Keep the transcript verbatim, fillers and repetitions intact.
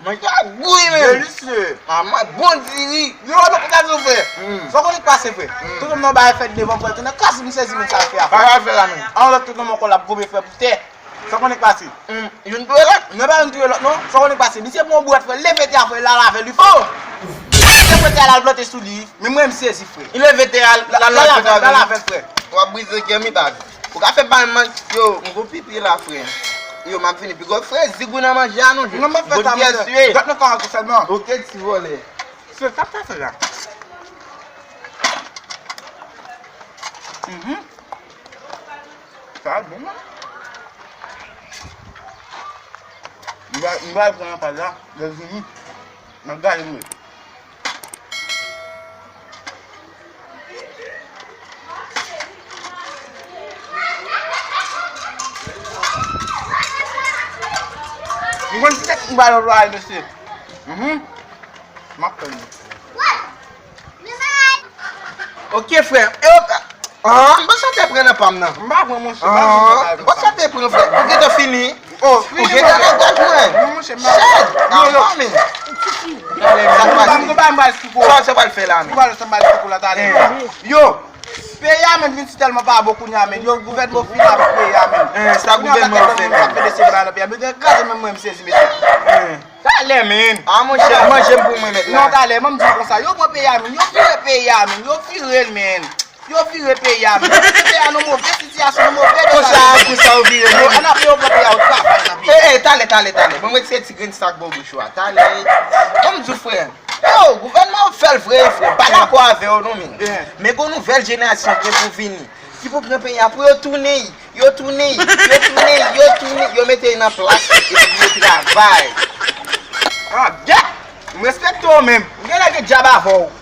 Manje a gou wi, men. Delisye. Manman, bon diri. Yo, nou konn sa nou fè. Hmm. Sa w konnen k pase, frè? Hmm. Tout moun nan bay fèt devan, frè. Tounen kas m sezi, men sa fè a, frè. Bagay fè la, men. An lòt tout moun ankò l ap goumen, frè, pou tè. Sa w konnen k pase? Hmm. Youn touye lòt? Non, pa youn touye lòt, non. Sa w konnen k pase? Misye pran yon bwèt, frè, leve tè a, frè, l al avè l, frè. Oh! Misye pran tè a, l al plante sou li. Men mwen, m sezi, frè. Li leve tè a, l al, l al avè l, l al avè l, frè. W ap brize kè m, wi, baz. Ou ka fè bay man, yo, m gon pipi la, frè. Yo, m ap fini pi gwo, frè, zig ou nan manje a non, je. Non, m ap fè sa, mesye. Gad nan kò a tou sèlman. Ok, ti vòlè. Se sa k ta fè la. Mhm. Sa bon, non? M va, m va pran yon pal la, lè vini. M ap gade mwen. M konn tèt m ba yo lwa, mesye. Mhm. M ap tann nou. Ok, frè. E ok. Ah, m panse w te pran nan pa m nan. M pa pran, monchè, m pa pran sa. Ah, m panse w te pran, frè. Ou gentan fini? Oh, ou gentan nan gòj mwen. Non, monchè, m pa. Shit! Yo, yo. Sa k pase? M pral sou kou. Sa, sa pral fè la, men. M pral sou kou la, talè. Eh. Yo, peyi a, men, vin si tèlman pa bon kounye a, men. Yo, gouvènman fin avèk peyi a, men. Eh, sa gouvènman fè, men. Kounye a, pa gen moun k ap fè deside nan peyi a. Men, kraze, men mwen, m sezi, mesye. Eh. Talè, men. Ah, monchè, manje m pou mwen mentnan. Non, talè, men m di w konsa. Yo pran peyi a, men. Yo vire peyi a, men. Yo vire l, men. Yo vire peyi a, men. Peyi a nan move sitiyasyon, nan move dezòd. Konsa, konsa w vire l. Yo, an apre yo pran peyi a, yo travay nan peyi. Eh, eh, talè, talè, talè. Mwen, mwen, se ti grenn sa k bò bouch ou a. Talè. Ban m di w, frè. Yo, gouvènman ap fè l vre, frè. M pa dakò avè yo, non, men. Eh. Men gon nouvèl jenerasyon gen pou vini. Ki pou pran peyi a, pou yo tounen. Yo tounen, yo tounen, yo tounen, yo mete yo nan plas, epi yo travay. Ah, gèt! M respekte w menm. M genlè gen djab avè w.